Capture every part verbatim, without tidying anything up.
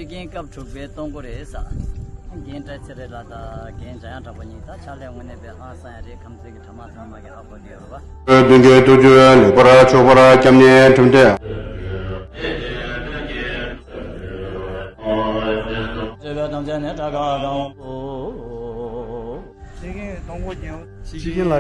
ཤེས་མཁན་སྐབས་དྲུག་པའི་གཏོང་སྒོ་རེད་ས། རྒན་བཀྲ་ཤིས་ཚེ་རིང་ལགས་དང་རྒན་འཇམ་དབྱངས་གྲགས་པ་གཉིས་ད་ཕྱག་ལས་དངོས་གནས་དཔེ་ཧང་སང་ཡ་རེད། ཁམས་ཚན་གྱི་གྲྭ་མང་ཚང་མ་གིས་ཧ་གོ་བསྡད་ཡོད་རེད་པ། མདུན་གྱི་ཐུགས་རྒྱུད་ལེགས་པར་ཕྱོགས་པར་སྐྱབས་གནས་ཁྲིམས་ལྡན། བརྗོད་པའི་དམ་ཚིག་ནི་དགྲ་དགའ་གང་པོ། ཤེས་མཁན་གཏོང་སྒོ་རྒྱག་ཤེས་མཁན་ལ།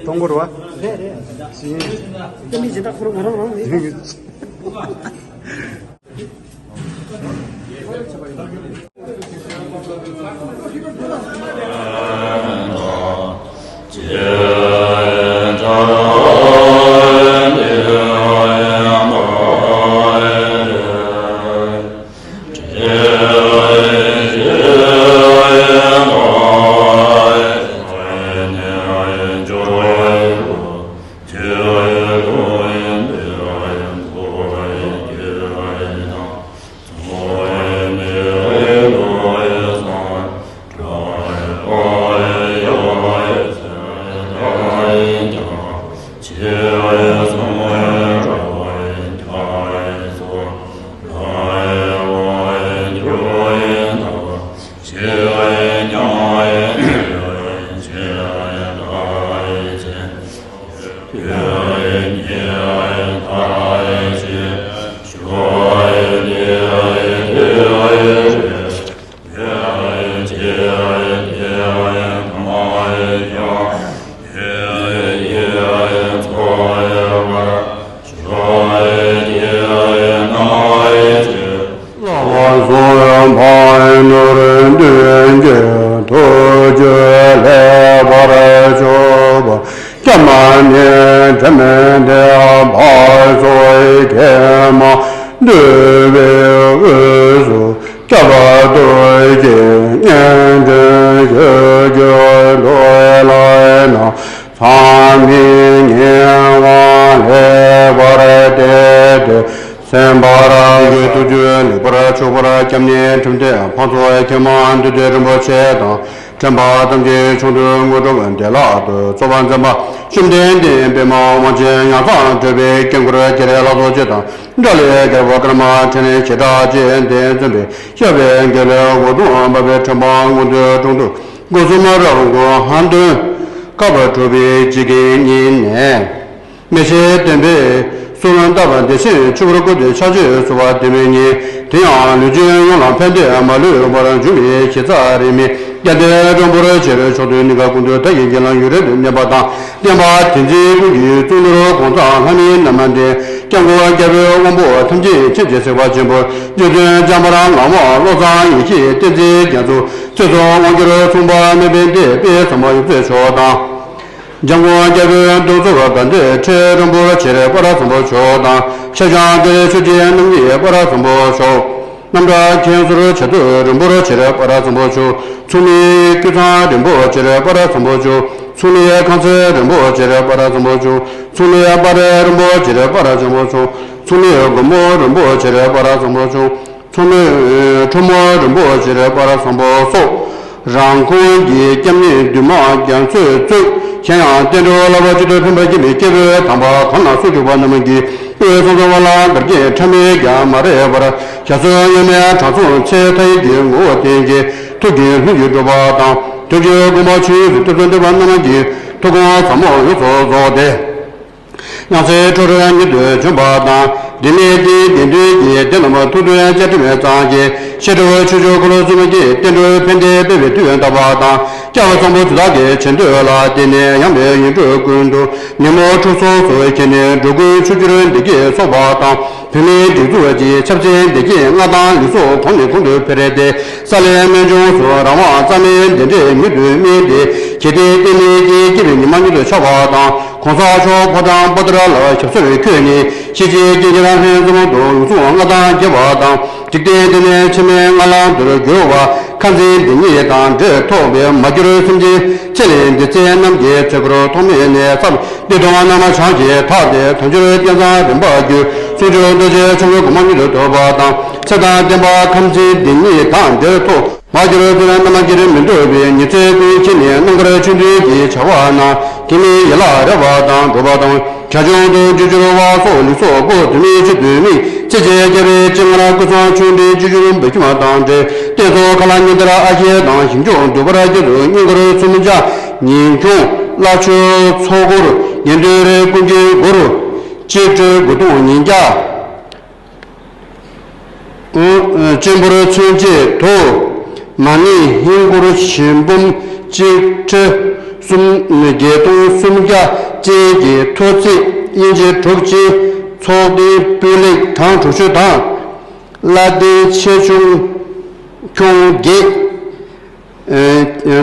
གཏོང་སྒོ་རེད་བ། རེད་རེད། ཤེས་མཁན། ཀྱ་མི་སྦྱིན་བདག་ཁོ་རང་ང་རང་རང་རེད། ལྷག་པར་གསུམ་འཕགས་ནོར་བདུན་གྱི་ཐུགས་རྒྱུད་ལེགས་པར་ཕྱོགས་པ། སྐྱབས་གནས་དྲི་མེད་འདས་པ་སོགས་ཀྱིས་མ་འདུལ་བའི་དབུས་སུ་སྐྱབས་རྡོ་རྗེ་གཉན་འདུས་ཆོས་ཀྱི་རྡོ་ལ་ན། ཚང་མས་ཉེ་བར་ལེགས་པར་བལྟས་ཏེ་གསན་པར། ཐུགས་རྒྱུད་ལེགས་པར་ཕྱོགས་པར་སྐྱབས་གནས་ཁྲིམས་ལྡན་འཕགས་ཚོགས་ཀྱིས་མ་འདུལ་བའི་རིན་པོ་ཆེ་དང་། དྲན་པ་ཐམས་ཅད་ཆུང་དུ་དངོས་གྲུབ་བདེ་བླག་ཏུ་རྫོགས་པར་མཛད་པ། བཅོམ་ལྡན་འདས་པདྨ་དབང་ཆེན་ཡང་དག་གྲོལ་བའི་དཀྱིལ་འཁོར་རྒྱལ་བའི་ལྷ་ཚོགས་སྤྱི་དང་། དགྲ་ལྷའི་རྒྱལ་པོ་ཀརྨ་ཕྲིན་ལས་བྱེ་བྲག་ཅན་དེས་མཚོན་པའི་གཤེགས་པའི་དགེ་ལེགས་འོད་སྟོང་འབར་བའི་ཁྲོད་པ་མངོན་མཐོའི་དྲུང་དུ། སྒོ་གསུམ་རབ་དགོངས་ལྷ་འདོན་བཀའ་བབས་གྲུབ་པའི་འཇིག་རྟེན་གཉིས་ནས། མེ་ལྕེ་ལྡན་པའི་གསུང་བཏབ་པ་བདེ་ཆེན་ཆུ་བུར་ཀུན་ཏུ་ཆར་ཆུ་བསུ་བ་དེ་མོ་ཉིད། དེ་ཡང་ལུས་ཅན་ཡོངས་ལ་ཕན་བདེ་མ་ལུས་པར་འབྱུང་བའི་གཞི་རྩ་རིས་མེད་རྒྱལ་བསྟན་སྒྲོན་པོར་ཆེར་མཆོག་ཏུ་གནས་སྐབས་ཀུན་ཏུ་བདག་གི་དགེ་ལ་ཡུན་རིང་དུ་གནས་པ་དང་། བསྟན་པ་དེ་འཛིན་ཀུན་གྱི་གཙུག་ནོར་གོང་ས་ལྷ་མིའི་རྣམ་པར་ལྡན་སྐྱབས་མགོན་རྒྱལ་བའི་དབང་པོ་ཐམས་ཅད་མཁྱེན་ཅིང་གཟིགས་པ་ཆེན་པོ་རྗེ་བཙུན་བྱམས་པ་ངག་དབང་བློ་བཟང་ཡེ་ཤེས་བསྟན་འཛིན་རྒྱ་མཚོ། ཚེ་སྲོག་དབང་སྒྱུར་མཚུངས་པ་མེད་པའི་འདས་དཔལ་ཟབ་མོ་ཡབ་སྲས་མཆོག་དང་། འཇམ་མགོན་རྒྱལ་པོའི་གདུང་འཚོབ་དགའ་ལྡན་ཁྲི་རིན་པོ་ཆེར་སྤ་ར་བཟང་པོ་མཆོག་དང་། ཤར་བྱང་གི་ཆོས་རྗེ་རྣམ་གཉིས་སྤ་ར་བཟང་པོ་མཆོག། རྣམ་གྲྭ་མཁན་ཟུར་བྱ་དུར་རིན་པོ་ཆེར་སྤ་ར་བཟང་པོ་མཆོག། མཚུངས་མེད་ཀུན་བཟང་རིན་པོ་ཆེར་སྤ་ར་བཟང་པོ་མཆོག། མཚུངས་མེད་ཁང་ཚན་རིན་པོ་ཆེར་སྤ་ར་བཟང་པོ་མཆོག། མཚུངས་མེད་སྤ་ར་རིན་པོ་ཆེར་སྤ་ར་བཟང་པོ་མཆོག། མཚུངས་མེད་སྒོ་མོ་རིན་པོ་ཆེར་སྤ་ར་བཟང་པོ་མཆོག། མཚུངས་མེད་ཁྲོ་མོ་རིན་པོ་ཆེར་སྤ་ར་བཟང་པོ་སོགས། རང་ཁོངས་ཀྱི་སྐྱབས་གནས་འདུས་མང་རྒྱ་མཚོས་གཙོས། གཞན་ཡང་བསྟན་འགྲོའི་བསླབ་པ་གཅིག་ཏུ་ཕན་པར་བྱེད་པའི་སྐྱེས་བུ་དམ་པ་གང་ལ་སུ་གྱུར་པ་རྣམས་ཀྱི་དབུས་གསང་གསུམ་དབང་ལ་གར་སྐྱེས་ཕྲ་མེན་ཀྱང་མ་རེག་པར། ཞབས་སོར་གཡོན་མའི་དྲང་སྲོང་ཚེ་མཐའ་ཡས་ཀྱི་ངོ་བོ་བསྟན་ཅིང་ཐུགས་ཀྱི་ལྷུན་གྱིས་གྲུབ་པ་དང་། དོན་གྱི་དགོངས་པ་ཆོས་དབྱིངས་སུ་གཏེར་དུ་འདོན་པ་རྣམས་ཀྱི་ཐུགས་དགོངས་ཟབ་མོ་ཡོངས་སུ་རྫོགས་ཏེ། སྣང་སྲིད་འཕྲོ་རོལ་ཉིད་དུ་བྱོན་པ་དང་། དེ་ནས་དེའི་བདེན་དོན་གྱི་བདེན་རྣམས་ཐུགས་དོན་བཅའ་ཁྲིམས་གཙང་གི་བཤད་སྒྲུབ་ཆོས་སྤྱོད་འཁོར་ལོ་བཙུན་མོ་གྱི་བསྟན་འགྲོའི་ཕན་བདེ་སྤེལ་བའི་དུས་ཡུན་བཏབ་པ་དང་། སྐྱབས་གསང་ཕུ་དུ་བདག་གི་བྱིན་མཐུ་ལ་བརྟེན་ནས་ཡངས་པའི་ཡུལ་གྲུ་ཀུན་ཏུ་ཉིན་མོ་ཁྲུ་ཚོ་སུ་ཁྱེར་ནས་འགྲོ་ཀུན་ཕྱུག་འགྱུར་བདེ་སྐྱིད་གསོག་པ་དང་། བུད་མེད་སྒྲིག་འཛུགས་ཀྱི་ཆབ་སྲིད་བདེ་སྐྱིད་མངའ་ཐང་ལུས་སྲོག་གོང་ནས་གོང་དུ་འཕེལ་ཏེ། ས་ལེ་སྨན་ལྗོངས་སུ་རང་དབང་རྩ་མེད་བདེ་འབྲས་མྱུར་དུ་སྨིན་ཏེ། ཞི་བདེ་བརྟན་ལྷིང་གི་སྐྱིད་པའི་ཉི་མ་མྱུར་དུ་ཤར་བ་དང་། གོང་ས་མཆོག་ཕོ་བྲང་པོ་ཏ་ར་ལ་ཞབས་སོར་འཁོད་ནས་ཤེས་བྱའི་རྒྱལ་གྱི་རང་ལྷན་ཙམ་དུ་ཡོངས་སུ་མངའ་ཐང་རྒྱས་པ་དང་། འཇིག་རྟེན་འདི་ནས་ཕྱི་མའི་མངའ་ལམ་དུ་འགྱུར་བ། ཁ་འཛིན་འདི་ཉིད་དང་འབྲེལ་ཐོགས་པའི་མ་གྱུར་སེམས་ཅན་ཚེ་ལས་འདས་ཚེ་རྣམས་ཀྱི་ཚེ་འཁོར་ཐོག་མེད་ནས་བསམ་བདེ་སྟོང་རྣམ་པ་བྱང་ཞིང་ཐར་ཏེ་དལ་འབྱོར་རྟེན་བཟང་རིམ་པར་རྒྱུ། གསུང་ཆོས་རྡོ་རྗེ་འཆང་གི་གོ་འཕང་མྱུར་དུ་ཐོབ་པ་དང་། ཚེ་དང་ལྡན་པ་ཁམས་ཚན་འདི་ཉིད་དང་འབྲེལ་ཐོགས། བར་གྱུར་ཚེ་རབས་རྣམ་མཁྱེན་མི་ཐུབ་པའི། ཉི་ཚེ་ཀུན་ཕྱི་ནས་རྣམ་དཀར་ཆོས་འདུལ་གྱི་བྱ་བ་ན། དེ་ནི་ཡན་ལག་རེ་བ་དང་འགྲོ་བ་དང་། བྱ་ཁྱུང་དུ་འཇུག་འགྱུར་བ་སོགས་ལུས་སྲོག་བཀོལ། དུས་མིན་ཕྱི་དུས་མིན་ཚེ་གཅིག་བསྐལ་པའི་སྤྱན་སྔར་ཀུན་བཟང་ཆོས་འདི་བརྗོད་འགྱུར་འབུལ་ཁྱིམ་དང་འབྲེལ། རྟེན་གཙོ་ཁ་ལ་ཉི་ཟླར་ཨ་ཤེ་དང་། ཞིང་སྐྱོང་འདུས་པར་རྒྱ་མཚོ་བསྙེན་བཀུར་སུམ་བརྒྱ། ཉིན་གུང་བླ་མཆོད་ཚོགས་འཁོར། དགེ་འདུན་རེ་ཀུན་གྱི་མགུར། གཅིག་སྤྲོས་དགུ་སྟོང་ཉིས་བརྒྱ། སྤྱན་ཕུར་མཚོན་བྱེད་དུ། མ་ཎི་ཧིན་སྒོར་བཞི་འབུམ་གཅིག་ཁྲི་གསུམ་བརྒྱད་སྟོང་སུམ་བརྒྱ་ཅན་གྱི་ཐོ་ཚིགས་དབྱིན་ཇི་གྲུབ་ཅིང་། ཚོགས་རྟེན་སྤུས་ལེགས་གྲངས་དྲུག་ཅུ་དང་། བླ་རྟེན་ཆེ་ཆུང་ཁྱུང་བརྒྱད་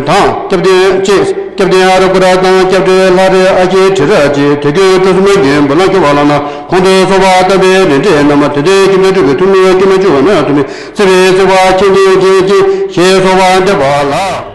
དང་། སྐྱབས་རྟེན་བཅས། སྐྱབས་རྟེན་ཨ་རུ་ཀུ་ར་དང་། སྐྱབས་རྟེན་ལྷ་རི་ཨ་ཁྱེད་དྲི་ར་ཅན། དེ་ཀུན་སྤྲོ་གསུམ་གྱི་འབུལ་ལམ་སྐྱོར་བ་ལགས་ན། གོང་དུ་གསོལ་བ་བཏབ་པའི་རིན་བྲལ་རྣམས། དེ་ལྟའི་ཁྱིམ་དུ་འགྲུབ་པའི་ཐུགས་སྨོན་སྐྱེ་མེད་སྤྱོད་པ་རྣམས་ཐུགས་སྨོན། བརྩེ་བའི་བརྩེ་བ་ཁྱེད་ཉིད་བརྒྱན་ཅིང་། ཞེས་གསོལ་བ་འདེབས་པ་ལགས།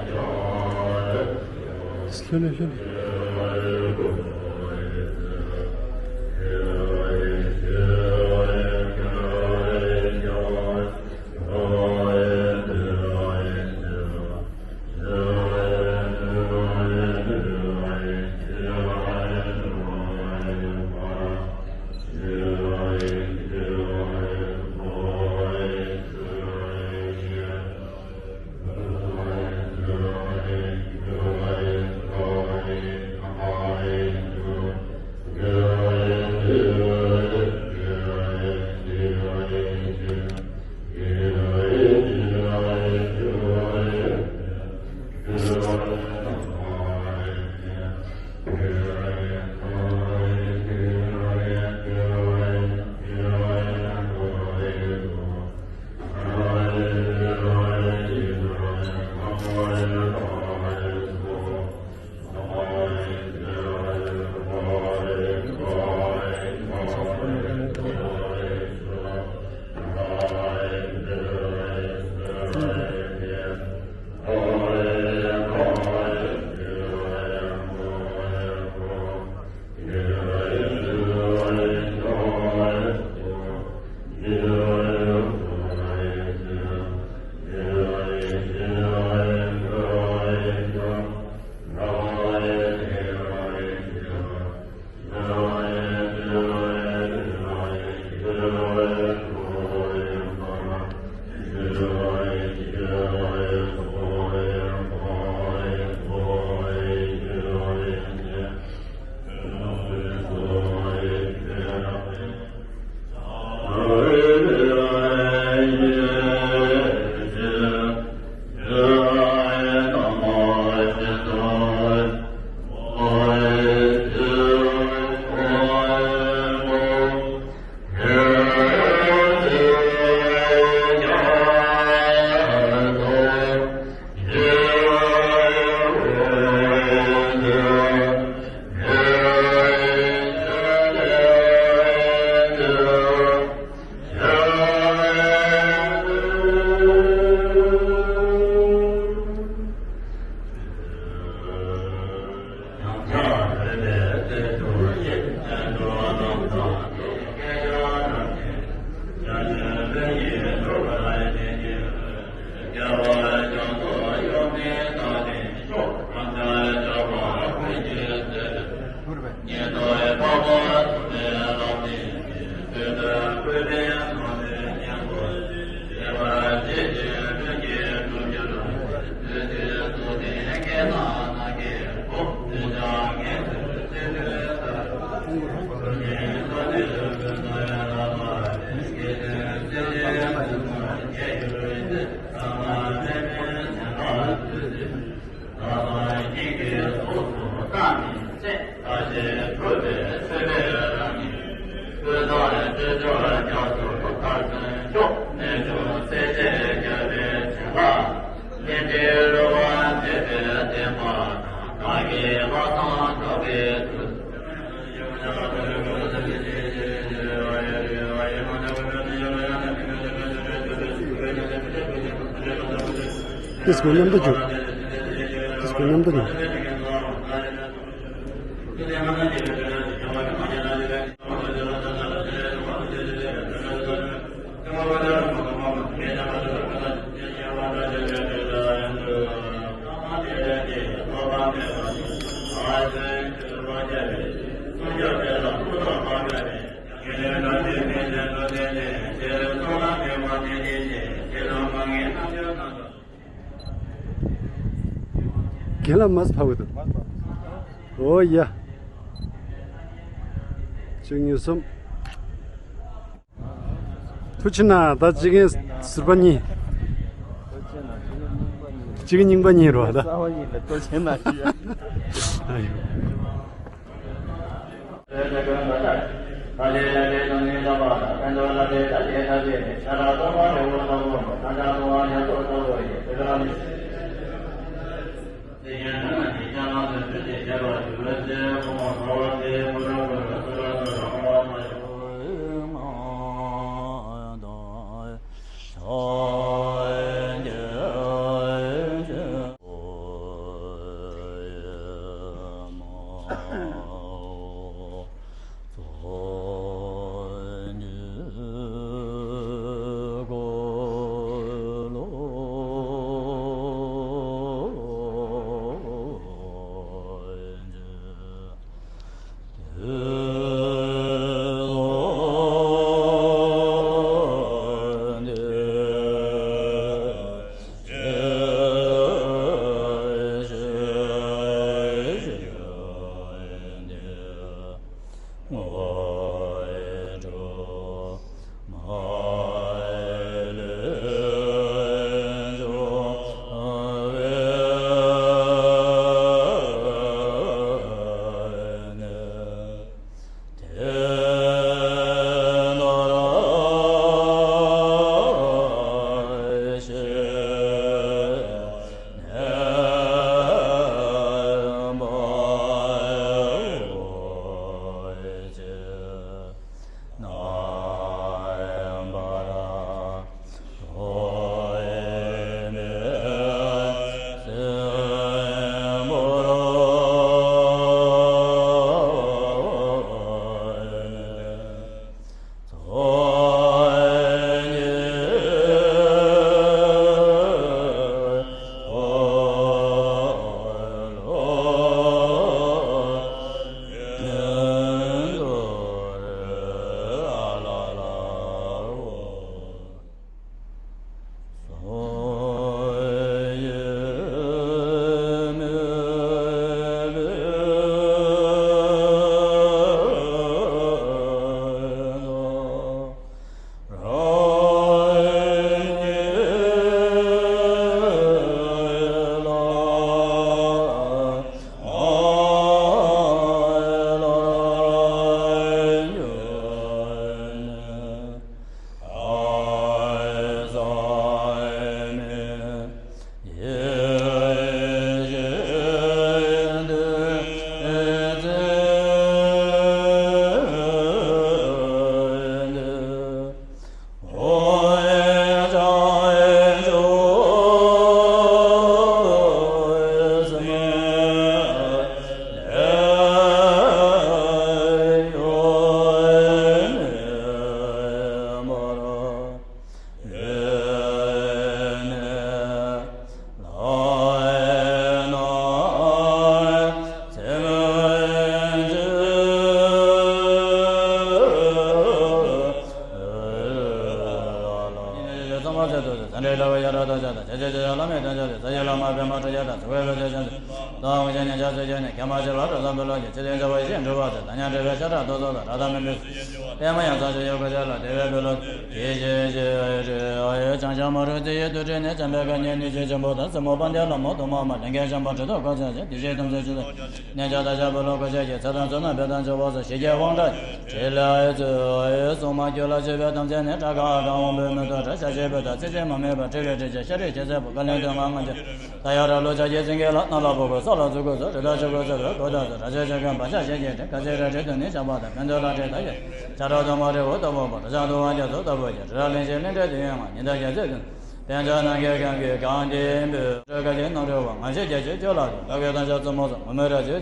ཏིས་ཀོ་མཉམ་དུ་བརྗོད། ཏིས་ཀོ་མཉམ་དུ་ཉོན། རྒན་ལགས་མར་ཕབ་གི་འདུག་ཨོ་ཡ། བཅུ་གཉིས་གསུམ། ཐུགས་ཆེ་གནང་། ད་གཅིག་རྐྱང་ཟུར་པ་གཉིས། གཅིག་རྐྱང་རྙིང་པ་གཉིས་རེད་པ་ད། རྩ་བ་ཉིད་ལ་ཐུགས་ཆེ་གནང་ཞུ། ཨ་ཡོ། ད་ཡ་ར་ལོ་ཆ་རྒྱས་ཚེ་ཐམས་ཅད་ནི་དྲག་ག་ཨ་ག་འོང་བའི་མི་ཐོག་དྲག་ཤ་ཆེ་བོད་དང་ཚེ་ཆེ་མ་མེད་པ་བྲི་བའི་བྲི་བྱ་ཤ་རིགས་ཆེ་ཚད་པོ་བཀའ་ལན་དོན་ང་ང་རྒྱ། ད་ཡ་ར་ལོ་ཆ་རྒྱས་ཚེ་འགན་ལ་སྣ་ལ་ཕོག་གོ་ས་ལ་ཚུགས་གོ་ས་རི་དྭགས་ཆུ་གོ་ས་ར་གོ་ད་ས་ར་ཆ་ཆ་གན་བ་ཤ་ཤེ་རྒྱས་དྲི་ག་ཚེ་ར་རི་དུ་ནི་བྱ་བ་དང་ཕན་ཚུན་ལ་བྲེ་ད་ཡ། ཆ་ར་དུ་མ་རི་འོ་ད་བོ་བ་ར་ཆ་དུ་བ་རྒྱ་ཚོ་ད་བོ་རྒྱ་རི་ར་ལེན་ཤེས་ལེན་བྲེ་དུ་ཡོད་ང་ཉི་ད་རྒྱ་ཚེ་དུ། དཔལ་འབྱོར་ནམ་མཁའི་གང་གི་གང་དེ་འབུལ། སྤྲོད་དཀའ་ཆེ་རྣམ་གྲོལ་བ་ང་ཞེས་རྒྱ་ཆེ་ཁྱོད་ལ་དུ། བདག་གི་དང་ཞག་བཙུན་མོ་སོགས་ངོ་མི་ར་ཆེ།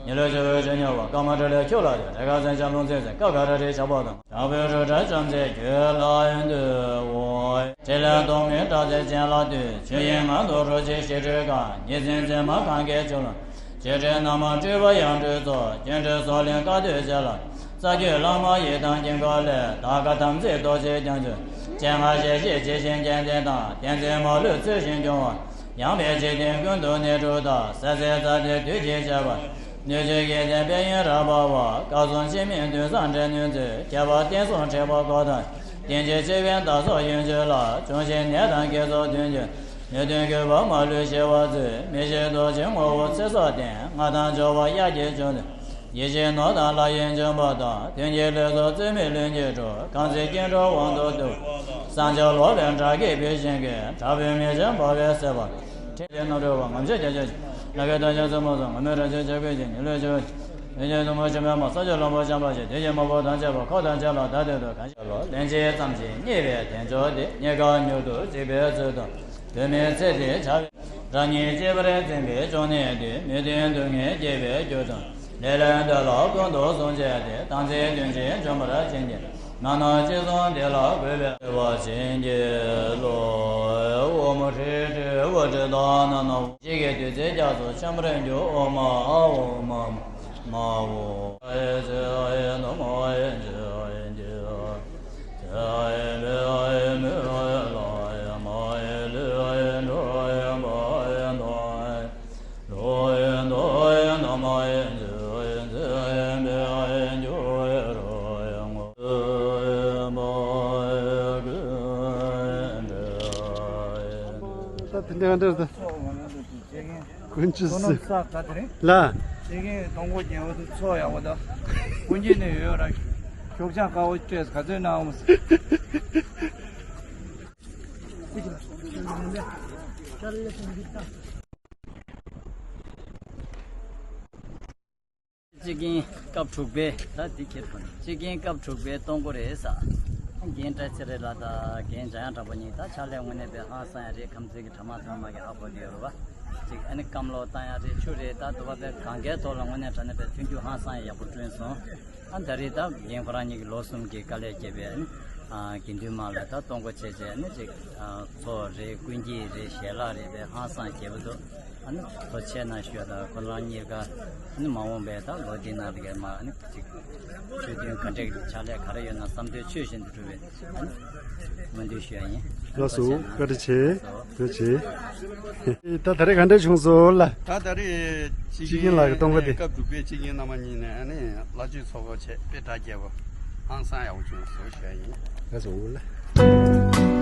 ཉི་ལོ་ཆེ་བོའི་ཆེ་ཉོ་བ་ཀ་མ་ཏྲ་ལས་ཁྱོད་ལ་དུ། རེ་ཁ་ཚན་ཆ་ལུང་ཚན་ཚན་ཀ་ག་ར་རེ་ཞག་པ་དང་། བདག་པོའི་རུ་དྲ་བྱམས་བརྩེ་ཁྱོད་ལ་འདུ་འོ། ཕྲིན་ལས་རྟོག་མེད་བྲག་རྩེ་ཅན་ལ་དུ། ཆོས་དབྱིངས་ང་དུ་རུ་ཆེ་ཞེ་སྤྲོས་དཀའ། ཉི་ཚན་ཚན་མ་གང་གའི་ཆུ་ལ། ཞེས་སྤྲོས་རྣམས་སྤྲུལ་པ་ཡང་སྤྲུལ་ཚོགས། སྤྱན་འདྲེན་སོགས་ལས་བཀའ་སྡོད་བྱ་ལ། རྩ་བརྒྱུད་བླ་མ་ཡི་དམ་དཀྱིལ་འཁོར་ལས། དར་དཀར་དམ་ཚིག་རྡོ་རྗེ་རྒྱན་ཅན། སྤྱན་སྔར་ཞལ་བཞེས་ཇི་བཞིན་སྤྱན་འདྲེན་དང་། བསྟན་འཛིན་མ་ལུས་ཚུལ་བཞིན་སྐྱོང་བ། ཡངས་པའི་འཇིག་རྟེན་ཀུན་ཏུ་གནས་གྲུབ་རྟགས། ཟབ་གསལ་རྩ་བྲལ་བདུད་ཀྱི་ཞགས་པ། སྣོད་བཅུད་ཀྱི་རྟེན་དཔལ་ཡོན་རབ་འབར་བ། སྐལ་བཟང་འཆི་མེད་དུས་བཟང་འབྲེལ་ནུས་མཛོད། ཁྱད་པར་བསྟན་སྲུང་ཁྲི་པ་འཁོར་དང་། བསྟན་བཅོས་སྤྱི་དཔོན་དར་སོགས་ཡོན་མཆོད་ལ། འབྱུང་བཞི་ནད་དང་བགེགས་ཚོགས་གདོན་གྱིས། ནད་གདོན་རྒུད་པ་མ་ལུས་ཞི་བར་མཛོད། མི་ཤེས་རྡོ་རྗེ་ངོ་བོ་ཚེ་སྲོག་བརྟན། མངའ་ཐང་འབྱོར་བ་གཡག་གི་ལྗོངས་འདིར། ཡིད་བཞིན་ནོར་དང་ལྷ་ཡི་འབྱོན་པ་དང་། དོན་གྱི་ལུས་སྲོག་རྩོལ་མེད་ལྷུན་གྱིས་གྲུབ། གང་ཚེ་སྐྱེ་འགྲོ་དབང་དུ་སྡུད། བསམ་བྱ་ལོ་ལོན་བདག་གིས་འབུལ་ཞིང་གི། དྲག་པོའི་མེ་ལྕེ་འབར་བས་བསྲེགས་པ། ཁྲིམས་ཀྱི་རྣམ་གྲོལ་བ། ངོམས་ཤིག་རྒྱ་ཆེར་གྱིས། ལྷ་སྐལ་རྟགས་ཅན་བཙུན་མོ་སོགས། ངུར་སྨྲིག་རབ་བྱུང་ཆོས་སྐུ་ཡི། ཉི་ལུས་ཆུ་བོ་ཆེ། ཡིད་བཞིན་བཙུན་མོ་ཕྱི་མའི་མ། ས་ཆུ་ལྷུན་པོ་འཆང་བ་ཞིག། བདུད་ཀྱི་དམག་དཔུང་དམ་བཅས་པ། འཁོར་དང་བཅས་ལ་བདག་བསྟོད་དོ། གང་ཞིག་ལོ་ལན་ཅིག་ཙམ་ཞིག་བརྙེས་པའི་དལ་འབྱོར་འདི། རྙེད་དཀའ་མྱུར་དུ་འཇིག་པའི་ཚུལ་དུ། གདོད་མའི་ཚེ་འདིར་བྱ་བའི་རང་ཉིད་གཅེས་པར་འཛིན་པའི་བཅོམ་ལྡན་འདས། མི་མཐུན་སྡུག་བསྔལ་སྐྱེ་བའི་རྒྱུ་དང་། ལས་ལས་འདས་ལ་ཀུན་ཏུ་བཟུང་བྱས་ཏེ། དམ་ཚིག་རྒྱུན་ཆད་འཇོམས་པར་བྱིན་གྱིས་རློབས། ནམ་མཁའ་ཅི་གསུང་དེ་ལ་གུས་པས་བརྩེ་བ་བྱིན་གྱིས་རློབས། ཨོཾ་ཧྲཱིཿ་ཧྲཱིཿ་ཧཱུྃ་ཧྲཱིཿ་ཏཱ་ན་ན། ཧཱུྃ། གཅིག་གིས་བདུད་རྩི་རྒྱ་མཚོ་ཆེན་པོར་འགྱུར། ཨོཾ་ཨཱཿཧཱུྃ་མ་མ་ཧཱུྃ། ད་དེ་འདྲ་འདྲ་ད། ཀུན་སྤྱོད་སོ་ནམ་ས་ག་དེ་རེད། ལ། ཅིག་གིན་སྟོང་གོ་རྒྱལ་བ་དུ་ཚོ་ཡག་པོ་ད། ཀུན་གྱི་ནི་ཡོད་ར། ཞོགས་ཇ་དཀར་པོ་སྤྲད་ག་ཚོད་ན་འོང་། གཅིག་གིན་སྐབས་དྲུག་པའི་ད་འདི་ཁྱེར་ཁོ་ན། གཅིག་གིན་སྐབས་དྲུག་པའི་སྟོང་སྐོར་རེད་ས། རྒན་བཀྲ་ཚེ་རིང་ལགས་དང་རྒན་འཇམ་དབྱངས་གྲགས་པ་གཉིས་ད་ཕྱག་ལས་དངོས་གནས་དཔེ་ཧང་སང་ཡ་རེད། ཁམས་ཚན་གྱི་གྲ་མ་ཐོན་མ་གི་ཧ་གོ་དེ་ཡོད་རེད་བ། གཅིག་ཨ་ནི་སྐམ་ལོ་བཏང་ཡ་རེད། ཆུ་རེད། ད་དུ་བ་དཔེ་གང་གའི་ཐོག་ལ་དངོས་གནས་དྲང་གནས་དཔེ་མཐུན་འགྱུར་ཧང་སང་ཡ་ཡག་པོ་བསྐྲུན་སོང་། ཨ་ད་རེས་ད་རྒན་ཁོ་རང་གཉིས་ཀྱི་ལོ་གསུམ་གྱི་དཀའ་ལས་བརྒྱབ་པའི་ཨ་ནི་ཨ་དགེ་འདུན་དམངས་ལ་ད་གཏོང་སྒོ་བྱས་བྱས་ཨ་ནི་ཅིག་ཨ་ཚོགས་རེད། ཀུན་སྐྱིད་རེད། ཞལ་ལག་རེད། དཔེ་ཧང་སང་རྒྱས་པོ་འདུག་ཨ་ནི་ཐུགས་རྗེ་གནང་ཞུ་ཡ་དང་ཁོ་རང་གཉིས་ཀ་ཨ་ནི་མ་འོངས་པའི་ད་ལོ་འདི་ནང་ལ་ག་མ་ཨ་ནི་ཅིག་ཆོས་དོན་ག་འདྲ་གི་ཕྱག་ལས་ག་རེ་ཡོད་ན་བསམ་དོན་ཆོས་བཞིན་དུ་འགྲུབ་པའི་ཨ་ནི་སྨོན་འདུན་ཞུ་ཡ་ཡིན། ལགས་སོ། བཀའ་དྲིན་ཆེ། ཐུགས་རྗེ་ཆེ། ད་ད་རེས་ག་འདྲ་བྱུང་སོང་ལ། ད་ད་རེས་གཅིག་གིན་ལགས་ཀྱི་སྟོང་པ་དེ། སྐབས་དྲུག་པའི་གཅིག་གིན་བླ་མ་གཉིས་ནས་ཨ་ནི་བླ་མཆོད་ཚོགས་འཁོར་བྱས་དཔེ་གྲ་རྒྱས་པོ་ཧང་སང་ཡག་པོ་བྱུང་སོང་ཞུ་ཡ་ཡིན། ལགས་སོ་ལ།